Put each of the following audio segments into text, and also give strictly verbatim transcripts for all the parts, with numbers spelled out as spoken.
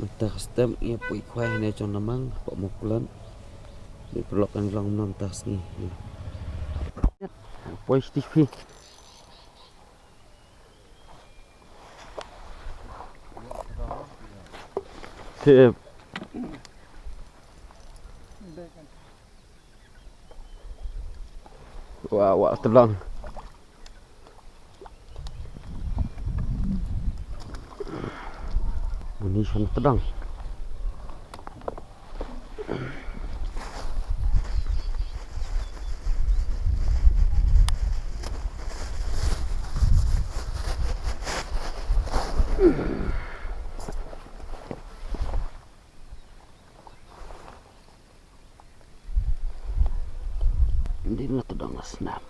Tang step ïa poi khwai ne jong namang pa mo kulan. Ni pelok kan long nang tas ni. Poi siti phi. Sip. Wa wa tedang. Ini sana tedang. Hindi na to dang snap.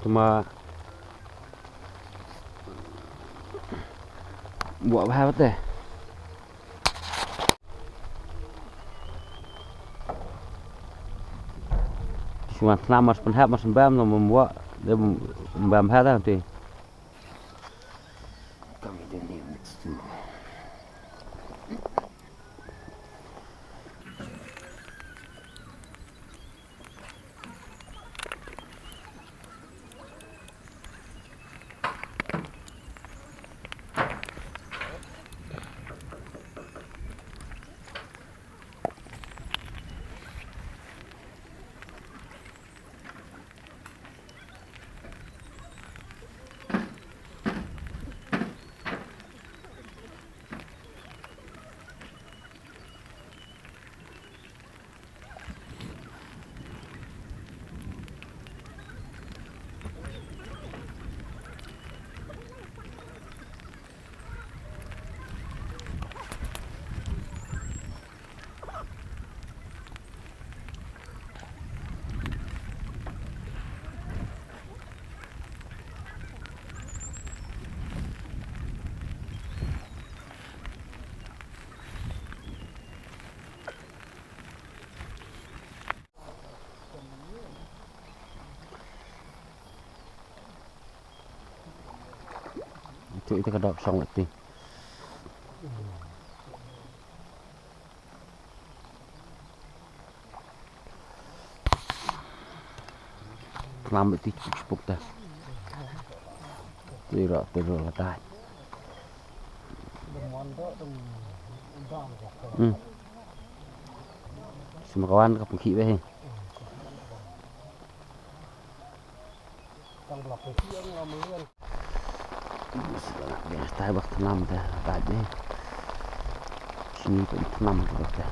Tuma buah bahar betul. Cuma tlam mas penhap mas bam no membuat dia bam bahar tu. Itu, itu ka dok song itu. Tlam itu cipuk dah. Tiro, tiro lah dah. Hmm. Semua kawan ka pengki weh. Biasa tai bak tnam te, tai ne. Sini pun tnam te bak te.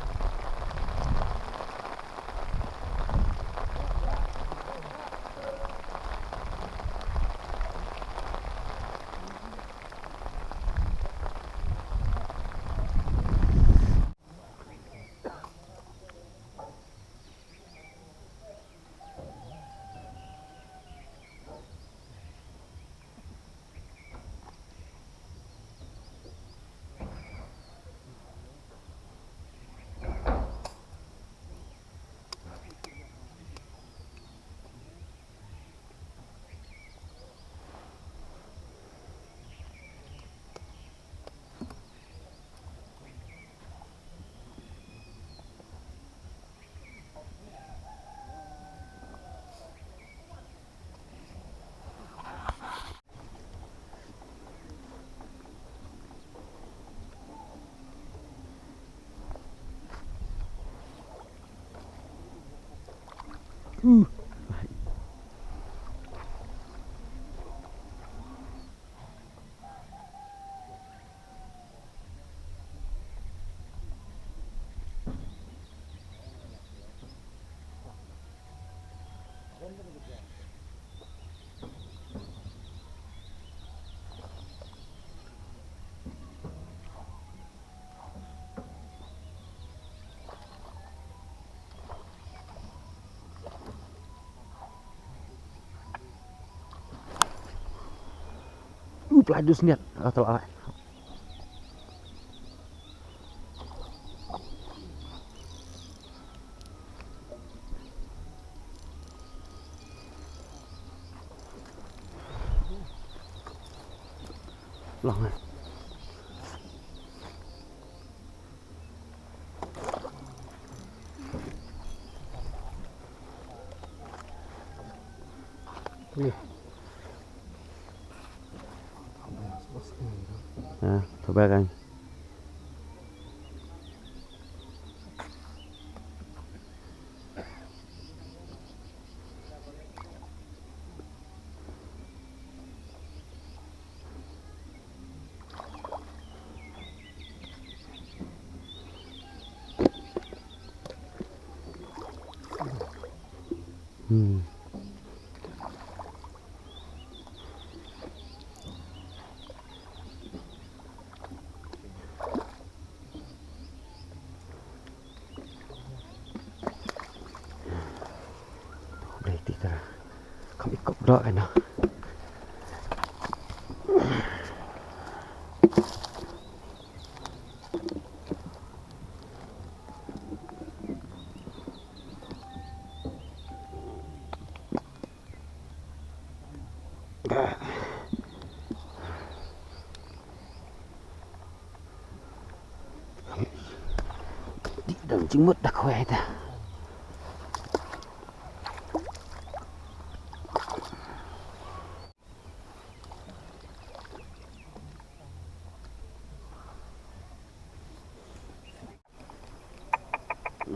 Aduh, sniat. Ah, telah. Lang, eh. Ni. Ha, coba kan. Hmm. Dei ti ka. Kam ikop dok ano. Dang jingmut da khwai ta.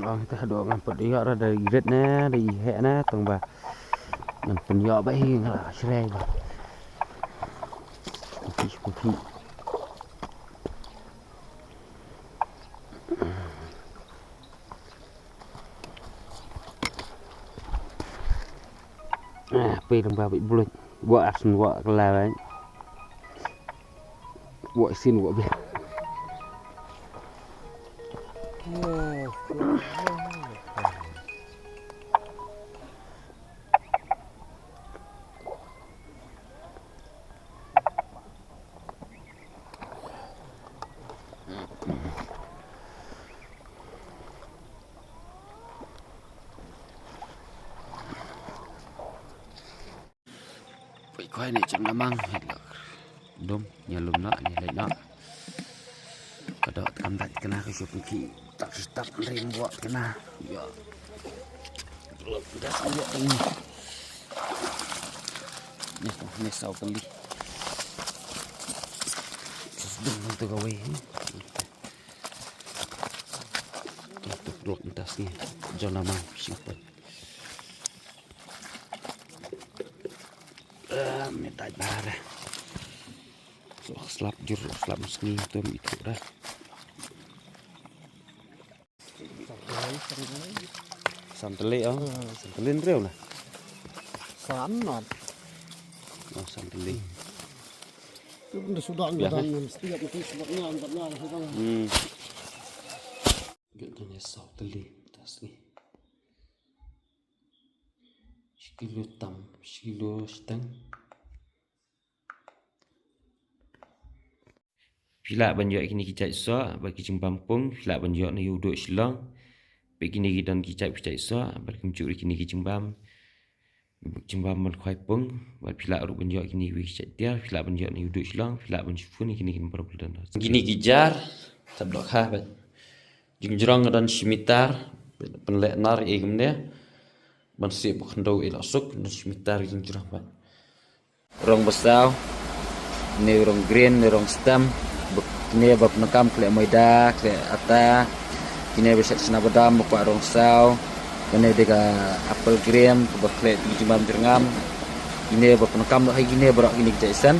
Ong te haduh ngam pat ïoh ra da i rit ne, da i heh ne, tang ba ngan pynïoh ba hi nga la shrei ba. Kuki, kuki. Ah, pei tang ba bit bulut. Wa asun wa kelai. Wa sin wa bit. Poi khwai ne chim namang. Dum, nia lum noh, nia leit noh. Ka doh kam dat kena ka shuh pengki. Tak shi tak ring buat kena. Ya. Lum das nia ting. Ni tu, ni saw kali. Dum tu kawai. Tuk tuk tas ni. Jol namang, simpan. Eh, me dait bha re. So, slap jur, slap sngi tu me ithuh re. San tylli, oh. San tylli hynriew na. San mat. Oh, san tylli. Tu pun dah sudah. Ya, ngan kan? Setiap tu sudah ngan, ngan, ngan, ngan. Hmm. Gitu ya, saw tylli, tas ni. Shi kilo tam, shi kilo shiteng. Phi lah ban ïoh kine ki jait soh bad ki jingbam pung, phi lah ban ïoh na ïa u duh Shillong. Bad kine ki don ki jait, ki jait soh bad kumjuh ruh kine ki jingbam, jingbam ban khwai pung. Bad phi lah ruh ban ïoh kine ki jait tiar, phi lah ban ïoh na ïa u duh Shillong, phi lah ban shu phone ïa kine ki number ba la don. Kine ki jar, tab doh kha bad. Jingjrong ka don shi mitar, pynleh nar ïa kumne. Ban sih ba khyndew ïa la suk, don shi mitar jingjrong bad. Rong ba saw, ne rong green, ne rong stem, ba, kine ba pyndonkam khleh maida, khleh ata, kine ba shet chna badam, ba kwah rong saw, kane de ka apple green, ba khleh jingbam jyrngam, kine ba pyndonkam noh hi kine baroh kine ki jait sen.